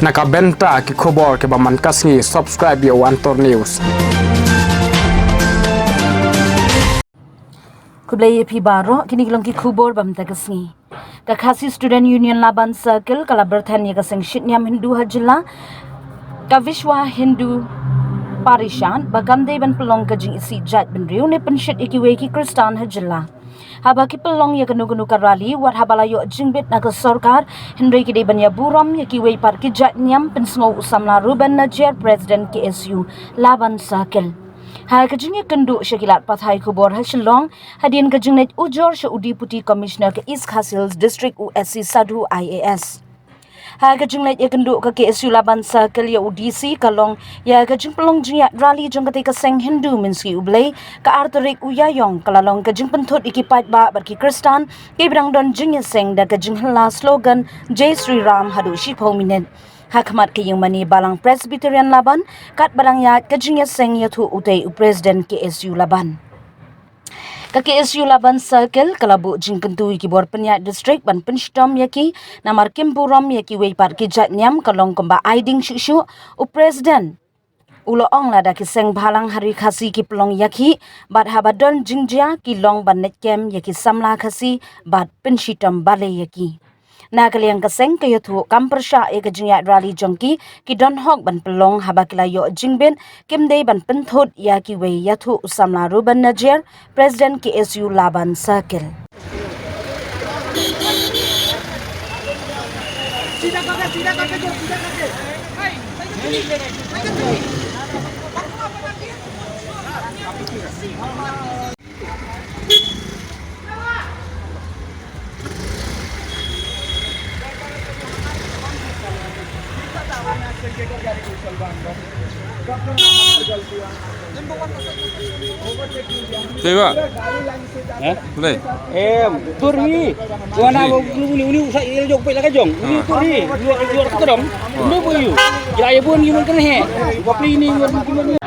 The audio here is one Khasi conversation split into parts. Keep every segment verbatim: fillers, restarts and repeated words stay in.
Na ka bynta ki khubor kiba man ka sngi, subscribe ïa u Antor News. Khublei ïa phi baroh, kine ki long ki khubor ba mynta ka sngi. Ka Khasi Student Union Laban Circle ka la byrthen ïa ka seng shitniam Hindu ha jylla, ka Vishwa Hindu Parishad, ba kam dei ban pynlong ka jingisih jaitbynriew ne pynshit ïa kiwei ki Khristan ha jylla. Haba ki pynlong ïa kano kano ka rally, wat haba la ïoh jingbit na ka sorkar, hynrei ki dei ban ïa burom ïa kiwei pat ki jaitniam, pynsngew u samla Reuben Najiar, President K S U Laban Circle. Ha ka jingïakynduh sha ki lad pathai khubor ha Shillong, hadien ka jingleit ujor sha u Deputy Commissioner ka East Khasi Hills District, u S C Sadhu I A S. Ha ka jingleit ïakynduh ka K S U Laban Circle ïa u D C, ka long ïa ka jingpynlong jingïaid rally jong katei ka seng Hindu Mynsngi U Blei, ka ar tarik u Ïaïong, ka la long ka jingpynthut ïa ki paidbah bad ki Khristan kiba dang don jingïaseng da ka jinghylla slogan Jai Shri Ram haduh shiphew minit. Ha khmat ka ïingmane Balang Presbyterian Laban, katba dang ïaid ka jingïaseng ïathuh utei u President K S U Laban. Ka K S U Laban Circle ka la buh jingkyntu ïa ki bor pynïaid district ban pynshitom ïa ki, namar kim burom ïa kiwei pat ki jaitniam, ka long kumba ai ding shuh shuh u President. U la ong lada ki seng bhalang ha ri Khasi ki pynlong ïakhih, bad haba don jingjia ki long ban leit kem ïa ki samla Khasi bad pynshitom balei ïa ki. Na ka liang ka seng ka ïathuh kam pyrshah ïa ka jingïaid rally jong ki, ki don hok ban pynlong haba ki la ïoh jingbit, kim dei ban pynthut ïa kiwei, ïathuh u samla Reuben Najiar, President K S U Laban Circle. Dei ba? Hah? Dei. Em, tur hi. Wana ba uni, uni, uni, usa, ila jong, pela ka jong. Uni tur hi. Luar, luar ka dong. Uni bu yu. Ila ya bun, yu mun kan he. Ba pli ni, yu mun, yu mun.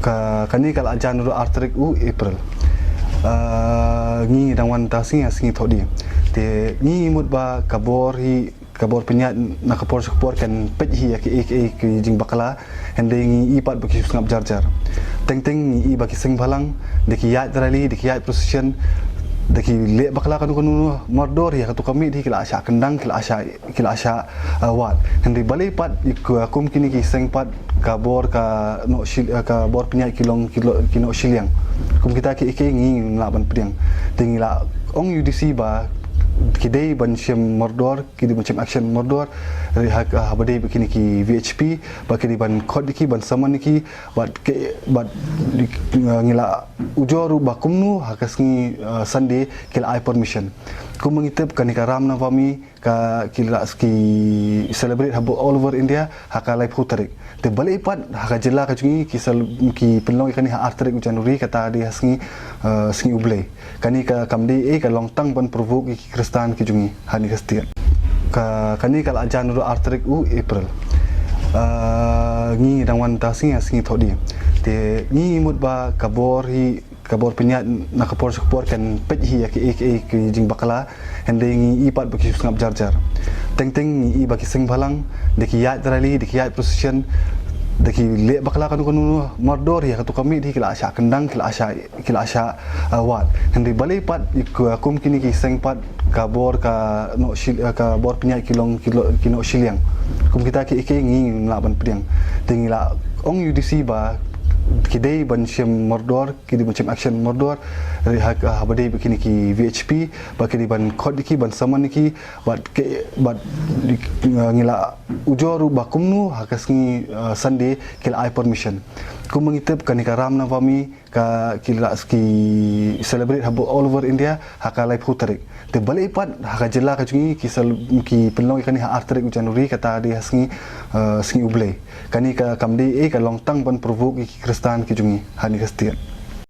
Ka, kane ka la jan ruh ar tarik u April. Ah, ngi dang wan ta sngi, sngi Thohdi. Te ngi mut ba ka bor hi, ka bor pynïaid na ka por sha ka por kan peit hi ïa ki, ki, ki jingbakla. Hynrei ngi i pat ba ki sngap jar jar. Teng teng ngi i ba ki seng bhalang, da ki ïaid rally, da ki ïaid procession, da ki leh bakla kano kano mardor ïa kato ka miet hi ki la shah kyndang, ki la shah, ki la shah, uh, wad. Hynrei balei pat, i ku-, kum kine ki seng pat ka bor ka noh shil-, uh, ka bor pynïaid ki long ki lo-, ki noh shiliang. Kum kita ki, ki ngi lah ban pdiang. Te ngi la ong ïa u D C ba ki dei ban shim mardor, ki dei ban shim action mardor, ri ha, ha ba dei ba kine ki V H P, ba ki dei ban khot ïa ki, ban summon ïa ki, bad ki, bad, uh, ngi la ujor ruh ba kumno ha ka sngi, uh, Sunday ki la ai permission. Kum ngi tip kane ka Ram Navami ka ki la ki celebrate ha all over India ha ka laiphew tarik. Te balei pat ha ka jylla ka jong ngi ki sel-, ki pynlong ïa kane ha ar tarik u January kata dei ha sngi, uh, sngi U Blei. Kane ka kam dei ei ka long tang ban provoke ïa ki Khristan ki jong ngi ha kane ka state. Ka, kane ka la jan ruh ar tarik u April. Ah, ngi dang wan ta sngi, sngi Thohdi. Te ngi mut ba ka bor hi, ka bor pynïaid na ka por sha ka por kan peit hi ïa ki, ki, ki jingbakla. Hynrei ngi i pat ba ki sngap jar jar. Teng teng ngi i ba ki seng bhalang, da ki ïaid rally, da ki ïaid procession, da ki leh bakla kano kano mardor ïa kato ka miet hi ki la shah kyndang, ki la shah ki la shah, uh, wad. Hynrei balei pat, i ku-, kum kine ki seng pat ka bor ka noh shil-, uh, ka bor pynïaid ki long ki lo-, ki noh shiliang. Kum kita ki, ki ngi lah ban pdiang. Te ngi la ong ïa u D C ba ki dei ban shem mardor, ki dei ban shem action mardor, ri ha, ha ba dei ba kini ki V H P, ba ki dei ban khot ki, ban summon ki, bad ki, bad, uh, ngi la ujor ruh ba kumno, ha ka sngi, uh, Sunday, ki la ai permission. Kum ba ngi tip kane ka Ram Navami, ka ki la ki celebrate ha all over India, ha ka laiphew tarik. Te balei pat, ha ka jylla ka jong ngi, ki sel-, ki pynlong ïa kane ha ar tarik u January, kata dei ha sngi, uh, sngi U Blei. Kane ka kam dei, eh, ka long tang ban provoke ïa ki Khristan ki jong ngi, ha kane ka state.